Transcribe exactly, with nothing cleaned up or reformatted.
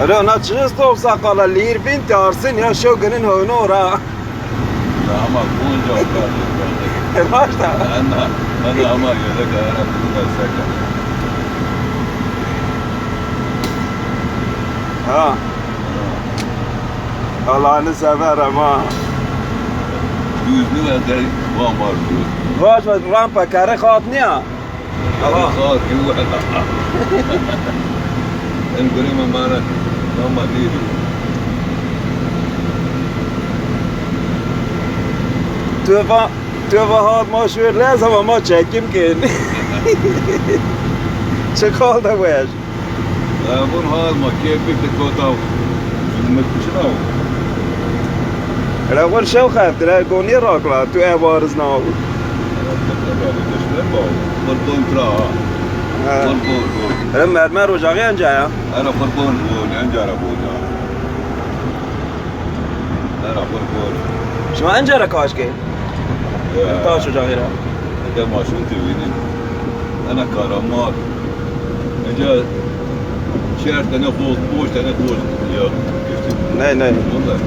Ero na çi stop saqala lîr bin tarsin ya şew ginin hono ra. Na ama bunca. Raşta. Ana, ana ama yedek ara bunu da seka. Ha. Allah'ını sever ama. Düzlü ve de bambaşka. Vaş vaş rampa kare khat niya. Aha. Khat yuh. En gure me mara. Ama neydi? Tufa, tufa hat ma şöyle zaman ma çekim kin. Çıkal da bu yaş. Vun hal ma kê bik de kota zulmet çina o. Era xur şew xeft, era gonî rakla, tu ev ariz na. Xur bon tra. Ha. Xur bon, xur. Era mermer ocağı anca ya. Era xur bon, bon, anca ra bon ya. Era xur bon. Şima anca ra kaş ke? Ya. Taş ocağı ra. Eke maşun ti vînî. Ena karamar. Ece çer tane hoz, boş tane hoz ya. Ney, ney. Vallahi.